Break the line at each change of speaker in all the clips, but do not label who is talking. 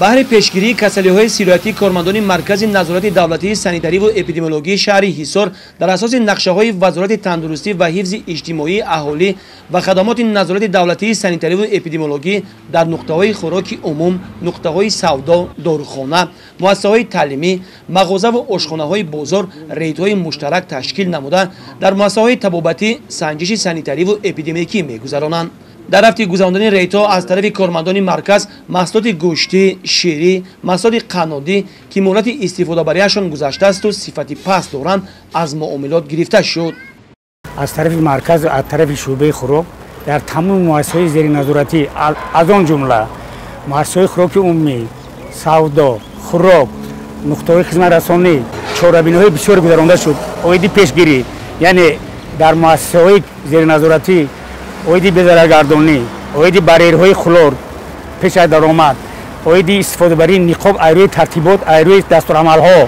Баҳри пешгирии касалиҳои сироятӣ кормандони Маркази назорати давлатии санитариву эпидемиологии шаҳри Ҳисор дар асоси нақшаҳои Вазорати тандурустӣ ва ҳифзи иҷтимоии аҳолӣ ва хадамоти назорати давлатии санитариву эпидемиологӣ дар нуқтаҳои хӯроки умум, нуқтаҳои савдо, дорухона, муассисаҳои таълимӣ, мағозаву ошхонаҳои бозор рейдҳои муштарак ташкил намуда, дар муассисаҳои табобатӣ санҷиши санитариву эпидемикӣ мегузаронанд. Дар рафти гузарондани рейдҳо аз тарафи кормандони марказ маҳсулоти гӯштӣ, ширӣ, маҳсулоти қаннодӣ, ки муҳлати истифодабарияшон гузаштаасту сифати паст доранд, аз муомилот гирифта шуд.
Аз тарафи марказ, аз тарафи шӯъбаи хӯрок дар тамоми муассисаҳои зериназоратӣ, аз он ҷумла муассисаҳои хӯроки умумӣ, савдо, хӯрок, нуқтаҳои хизматрасонӣ чорабиниҳои бисёре гузаронда шуд. Оиди пешгирӣ, яъне дар муассисаҳои зериназоратӣ оиди безараргардонӣ, оиди барьерҳои хлор пеш аз даромад, оиди истифодабарии ниқоб, айрӯи тартибот, айрӯи дастурамалҳо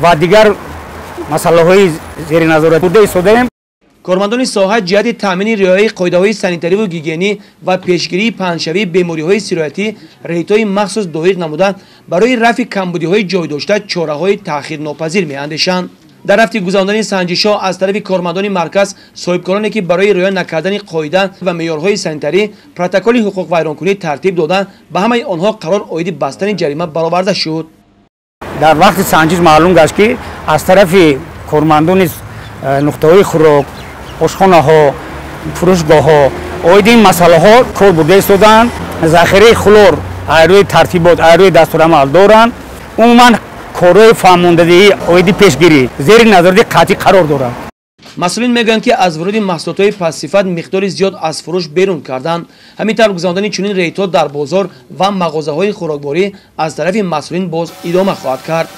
ва дигар масъалаҳои зериназорат бурда истодаем.
Кормандони соҳа ҷиҳати таъмини риояи қоидаҳои санитариву гигиенӣ ва пешгирии паҳншавии бемориҳои сироятӣ рейдҳои махсус доир намуда, барои рафъи камбудиҳои ҷой дошта чораҳои таъхирнопазир меандешанд. Дар рафти гузарондани санҷишҳо аз тарафи кормандони марказ соҳибкороне, ки барои риоя накардани қоида ва меъёрҳои санитарӣ протоколи ҳуқуқвайронкунӣ тартиб дода, ба ҳамаи онҳо қарор оиди бастани ҷарима бароварда шуд.
Дар вақти санҷиш маълум гашт, ки аз тарафи кормандони нуқтаҳои хӯрок, ошхонаҳо, фурӯшгоҳҳо оиди ин масъалаҳо кор бурда истодаанд. Захираи хлор айрӯи тартибот, айрӯи дастурамал доранд. Умуман, корҳои фаҳмондадиҳӣ оиди пешгирӣ зери назорати қатъӣ қарор доранд.
Масъулин мегӯянд, ки аз вуруди маҳсулотҳои пастсифат миқдори зиёд аз фурӯш берун карданд. Ҳамин тавр, гузарондани чунин рейдҳо дар бозор ва мағозаҳои хӯрокворӣ аз тарафи масъулин боз идома хоҳад кард.